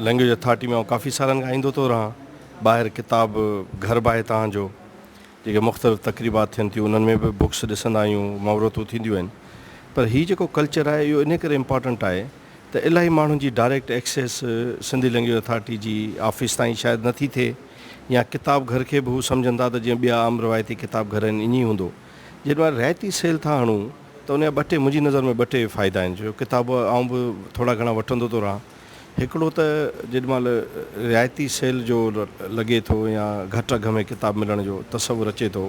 Language authority ۾ آئون ڪافي سالن کان ايندو ٿو رهان. ٻاهر ڪتاب گهر به آهي توهان جو. جيڪي مختلف تقريبات ٿين ٿيون انهن ۾ به بڪس ڏسندا آهيون، مهورتون ٿينديون آهن. پر هي جيڪو ڪلچر آهي اهو انهي ڪري امپارٽنٽ آهي ته الاهي ماڻهن جي direct access Sindhi language authority جي آفيس تائين شايد نه ٿي ٿئي يا ڪتاب گهر کي به هو سمجهن ٿا ته جيئن ٻيا عام روايتي ڪتاب گهر آهن ائين ئي هوندو. جيڏي مهل رعايتي سيل ٿا هڻون ته ان جا ٻه ٽي منهنجي نظر ۾ ٻه ٽي فائدا آهن جو ڪتاب آئون به ٿورا گهڻا وٺندو ٿو رهان. هڪڙو ته جيڏي مهل رعايتي سيل جو لڳي ٿو يا گهٽ اگهه ۾ ڪتاب ملڻ جو تصور اچي ٿو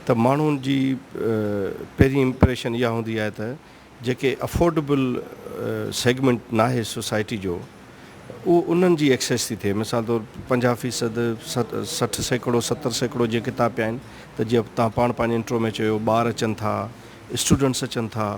ته ماڻهن جي پهرين امپريشن اها هوندي آهي ته جيڪي افورڊبل سيگمينٽ ناهي سوسائٽي جو اهو انهن جي ايڪسيس ٿي ٿئي مثال طور 50 فيصد 60% 70% جيئن ڪتاب پيا آهن ته جيئن توهان پاڻ پنهنجي انٽرو ۾ چيو ٻار اچن ٿا اسٽوڊنٽس اچن ٿا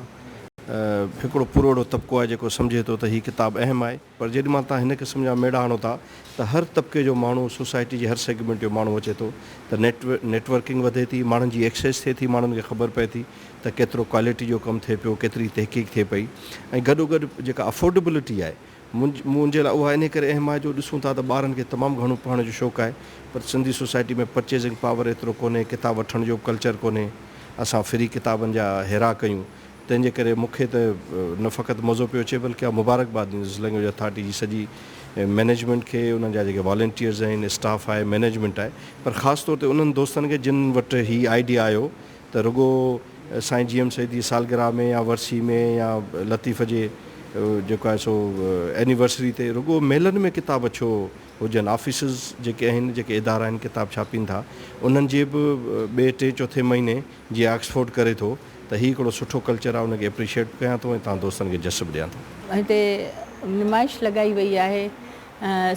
هڪڙو پورو اهڙو طبقو آهي جيڪو سمجهي ٿو ته هي ڪتاب اهم آهي پر جيڏي مهل توهان هن قسم جا ميڙا هڻو ٿا ته هر طبقي جو ماڻهو سوسائٽي جي هر سيگمينٽ جو ماڻهو اچي ٿو ته نيٽ نيٽورڪنگ وڌي ٿي ماڻهن جي ايڪسيس ٿئي ٿي ماڻهن کي خبر پئي ٿي ته ڪيترو ڪوالٽي جو ڪم ٿئي پيو ڪيتري تحقيق ٿئي پئي ۽ گڏوگڏ جيڪا افورڊبلٽي آهي منهنجي لاء اها انهي ڪري اهم آهي جو ڏسون ٿا ته ٻارن کي تمام گهڻو پڙهڻ جو شوق آهي پر سنڌي سوسائٽي ۾ پرچيزنگ پاور ايترو ڪونهي ڪتاب وٺڻ جو به ڪلچر ڪونهي اسان فري ڪتابن جا هيرا ڪيون تنهن جي ڪري مون کي ته نه فقط مزو پيو اچي بلڪه آء مبارڪباد ڏيندس لينگويج اٿارٽي جي سڄي مئنيجمينٽ کي انهن جا جيڪي والنٽيئرز آهن اسٽاف آهي مئنيجمينٽ آهي پر خاص طور تي انهن دوستن کي جن وٽ هي آئيڊيا آيو ته رڳو سائين جي ايم سيد جي سالگرهه ۾ يا ورسي ۾ يا لطيف جي جيڪو آهي سو اينيورسري تي رڳو ميلن ۾ ڪتاب ڇو هجن آفيسز جيڪي آهن جيڪي ادارا آهن ڪتاب ڇاپين ٿا انهن جي به ٻئي ٽئين چوٿين مهيني جيئن آڪسفورڊ ڪري ٿو ته هي هڪڙو سٺو ڪلچر آهي ان کي اپريشيٽ به ڪيان ٿو ۽ توهان دوستن کي جس به ڏيان ٿو. هتي نمائش لڳائي وئي آهي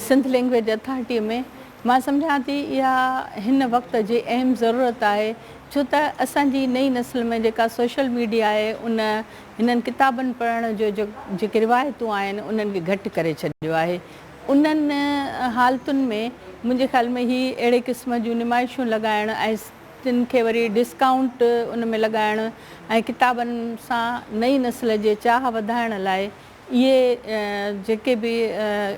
سنڌ لينگويج اٿارٽيء ۾ مان سمجهان ٿي اها هن وقت جي اهم ضرورت آهي ڇو ته اسان جي نئين نسل ۾ جيڪا سوشل ميڊيا آهي ان هنن ڪتابن پڙهڻ جو جيڪي روايتون آهن انهن کي گهٽ ڪري ڇڏيو آهي انهن حالتن ۾ منهنجي خيال ۾ هي اهڙي قسم جون نمائشون لڳائڻ ۽ تن کي وري ڊسڪائونٽ ان ۾ لڳائڻ ۽ ڪتابن سان نئين نسل جي چاهه وڌائڻ لاء اهي جيڪي به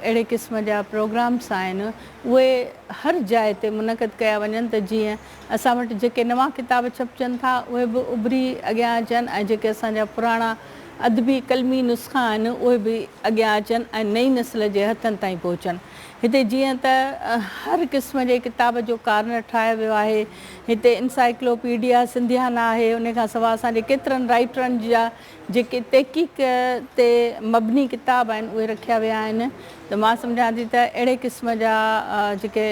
اهڙي قسم جا پروگرامس آهن اهي هر جاء تي منعقد ڪيا وڃن ته جيئن اسان وٽ جيڪي نوان ڪتاب ڇپجن ٿا اهي به اڀري اڳيان اچن ۽ جيڪي اسان جا پراڻا ادبي قلمي نسخا آهن اهي به اڳيان اچن ۽ نئين نسل جي هٿن تائين پهچن. هتي جيئن ته هر قسم جي ڪتاب جو ڪارنر ٺاهيو ويو آهي هتي انسائيڪلو پيڊيا سنڌيانا آهي ان کان سواء اسان جي ڪيترن رائيٽرن جا جيڪي تحقيق تي مبني ڪتاب آهن اهي رکيا ويا آهن ته مان سمجهان ٿي ته اهڙي قسم جا جيڪي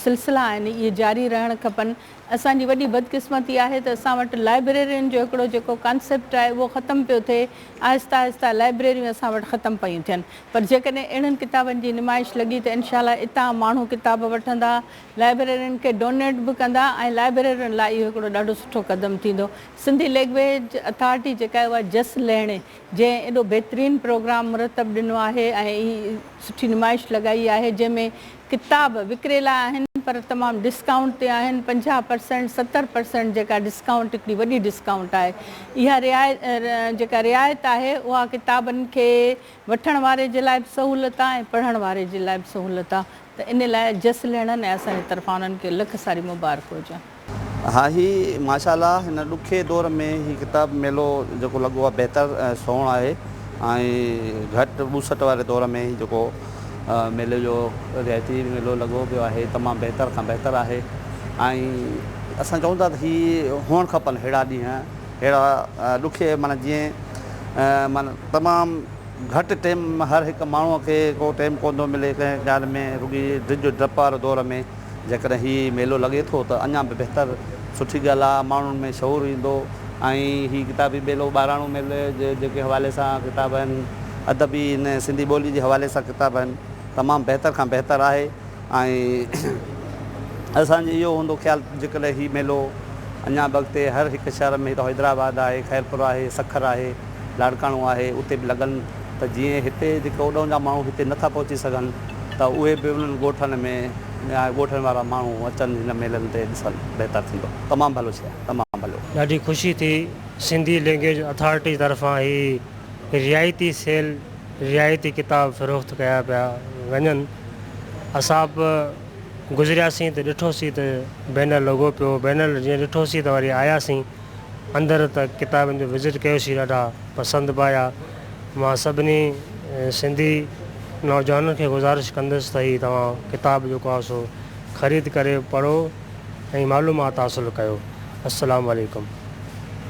سلسلا آهن اهي جاري رهڻ کپن. اسان جي وڏي بدقسمتي آهي ته اسان وٽ لائبريرين جو هڪڙو جيڪو ڪانسيپٽ آهي اهو ختم پيو ٿئي، آهستي آهستي لائبريريون اسان وٽ ختم پيون ٿين پر جيڪڏهن اهڙن ڪتابن جي نمائش لڳي ته انشاء الله اتان ماڻهو ڪتاب وٺندا، لائبريرين کي ڊونيٽ به ڪندا ۽ لائبريرين لاء اهو هڪڙو ڏاڍو سٺو قدم ٿيندو. سنڌي لينگويج اٿارٽي جيڪا آهي اها جس لهڻي جنهن ايڏو بهترين پروگرام مرتب ڏنو آهي ۽ هي سٺي نمائش لڳائي آهي جنهن ۾ ڪتاب وڪري لاء آهن پر تمام ڊسڪائونٽ تي آهن 50 پرسينٽ 70 پرسينٽ جيڪا ڊسڪائونٽ هڪڙي وڏي ڊسڪائونٽ آهي اها رعايت جيڪا رعايت آهي اها ڪتابن کي وٺڻ واري جي لاء به سهولت آهي ۽ پڙهڻ واري جي لاء به سهولت آهي ته ان لاء جس لهڻن ۽ اسان جي طرفان انهن کي لک ساري مبارڪ هجن. ها هي ماشاء الله هن ڏکي دور ۾ هي ڪتاب ميلو جيڪو لڳو آهي بهتر ۽ سهڻو آهي ۽ گهٽ ٻوسٽ واري دور ۾ هي جيڪو ميلي جو رعايتي ميلو لڳو پيو آهي تمام بهتر کان بهتر آهي ۽ اسان چئون ٿا ته هي هئڻ کپن ههڙا ڏينهن ههڙا ڏکي معنيٰ جيئن معنيٰ تمام گهٽ ٽيم هر هڪ ماڻهو کي ڪو ٽيم ڪونه ٿو ملي ڪنهن ڳالهه ۾ رڳي ڊڄ ڊپ وارو دور ۾ جيڪڏهن هي ميلو لڳي ٿو ته اڃا به بهتر سٺي ڳالهه آ ماڻهن ۾ شعور ايندو ۽ هي ڪتابي ميلو ٻاراڻو ميلي جي جيڪي حوالي سان ڪتاب آهن ادبي هن سنڌي ٻولي جي حوالي سان ڪتاب آهن تمام بهتر کان بهتر آهي ۽ اسان جي اهو هوندو خيال جيڪڏهن هي ميلو اڃا به اڳتي هر هڪ شهر ۾ هتان حيدرآباد آهي خيرپور آهي سکر آهي لاڙڪاڻو آهي اتي به لڳن ته جيئن هتي جيڪي اوڏهون جا ماڻهو هتي نٿا پهچي سگهن ته اهي به انهن ڳوٺن ۾ يا ڳوٺن وارا ماڻهو اچن هن ميلن تي ڏسن بهتر ٿيندو تمام ڀلو شيء آهي تمام ڀلو. ڏاڍي خوشي ٿي سنڌي لينگويج اٿارٽي طرفان هي رعايتي سيل رعايتي ڪتاب فروخت ڪيا پيا وڃن. اسان به گذرياسين ته ڏٺوسين ته بينر لڳو پيو هو. بينر جيئن ڏٺوسين ته وري آياسين اندر ته ڪتابن جو وزٽ ڪيوسين ڏاڍا پسند به آيا. مان سڀني سنڌي نوجوانن کي گذارش ڪندس ته هي توهان ڪتاب جيڪو آهي سو خريد ڪري پڙهو ۽ معلومات حاصل ڪيو. السلام عليڪم.